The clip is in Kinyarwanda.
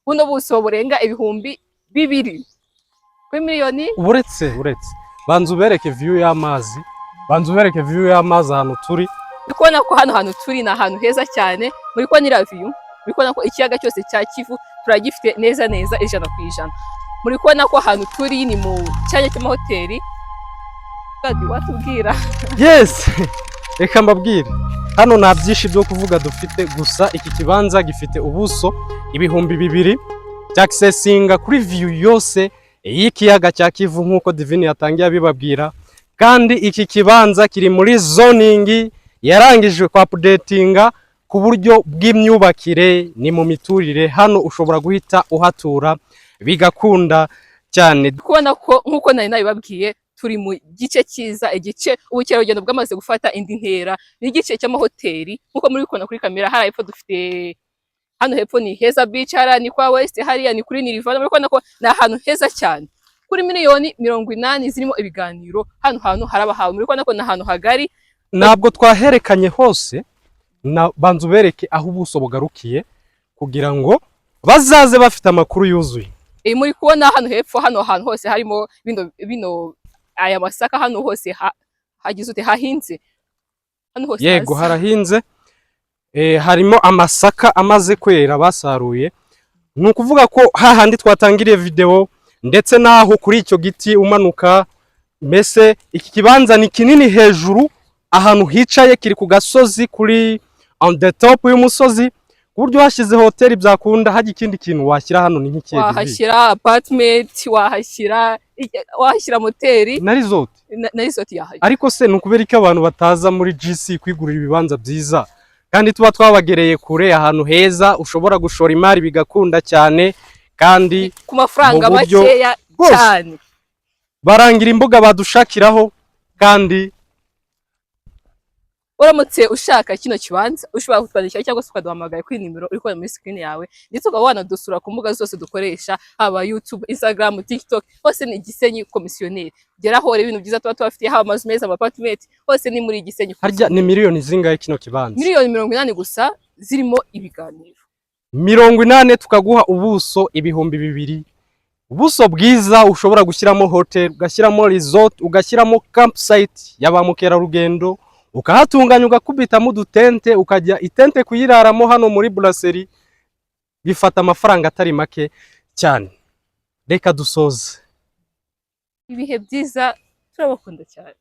Buno buso burenga 2000 kuri miliyoni. Uretse banza ubereke view y'amazi, banza ubereke view y'amazi ahantu turi. Muri kubona ko hano hantu turi ni ahantu heza cyane. Muri kubona iriya view, muri kubona ko ikiyaga cyose cya Kivu turagifite neza neza 100%. Muri kubona ko ahantu turi ni mu cyanya cy'amahoteli. Gadi, watubwira? Yes, reka mbabwire, hano nta byinshi byo kuvuga dufite. Gusa iki kibanza gifite ubuso 2000, byakisesinga kuri view yose y'ikiyaga cya Kivu, nk'uko Divine yatangiye abibabwira. Kandi iki kibanza kiri muri zoning yarangijwe kwa updatinga ku buryo bw'imyubakire, ni mu miturire. Hano ushobora guhita uhatura bigakunda cyane. Kubona ko, nk'uko nari nabibabwiye, turi mu gice cyiza, igice ubukerarugendo bwamaze gufata indi ntera. Ni igice cy'amahoteli nk'uko muri kubona kuri kamera. Hariya hepfo dufite, hano hepfo ni Heza Beach, hariya ni kwa West, hariya ni kuri Nirvana. Muri kubona ko ni ahantu heza cyane. Kuri miliyoni 80 zirimo ibiganiro, hano hantu harabahawe. Muri kubona ko ni ahantu hagari. Ntabwo twaherekanye hose na banza ubereke aho ubuso bugarukiye kugira ngo bazaze bafite amakuru yuzuye. Muri kubona hano hepfo, hano hantu hose harimo bino aya masaka. Hano hose hagize ute, hahinze hano hose. Yego. Hasi. Harahinze, harimo amasaka amaze kwera basaruye. Ni ukuvuga ko hahandi twatangiriye video ndetse n'aho kuri icyo giti umanuka. Mbese iki kibanza ni kinini. Hejuru ahantu hicaye kiri ku gasozi, kuri on the top y'umusozi, ku buryo washyize hoteli byakunda. Hajya ikindi kintu washyira hano ni nk'ikihe, Divi? Wahashyira apartment, wahashyira moteri. Na resort. Na resort yahajya. Ariko se ni ukubera ko abantu bataza muri GC kwigurira ibibanza byiza, kandi tuba twabagereye kure, ahantu heza ushobora gushora imari bigakunda cyane, kandi ku mafaranga mu buryo makeya bwose. cyane? Barangira imbuga badushakiraho kandi. Uramutse ushaka kino kibanza, ushobora kutwandikira cyangwa se ukaduhamagara kuri nimero uri kubona muri screen yawe, ndetse ukaba wanadusura ku mbuga zose dukoresha, haba YouTube, Instagram, TikTok, hose ni Gisenyi Komisiyoneri. Geraho rero, ibintu byiza tuba tubafitiye, haba amazu meza, ama apartment, hose ni muri Gisenyi. Harya ni miliyoni zingahe kino kibanza? Miliyoni 80 gusa zirimo ibiganiro. 80 tukaguha ubuso 2000, ubuso bwiza ushobora gushyiramo hotel, ugashyiramo resort, ugashyiramo campsite ya ba mukerarugendo, ukahatunganya, ugakubitamo udutente, ukajya itente kuyiraramo. Hano muri Brasserie bifata amafaranga atari make cyane. Reka dusoze. Ibihe byiza, turabakunda cyane.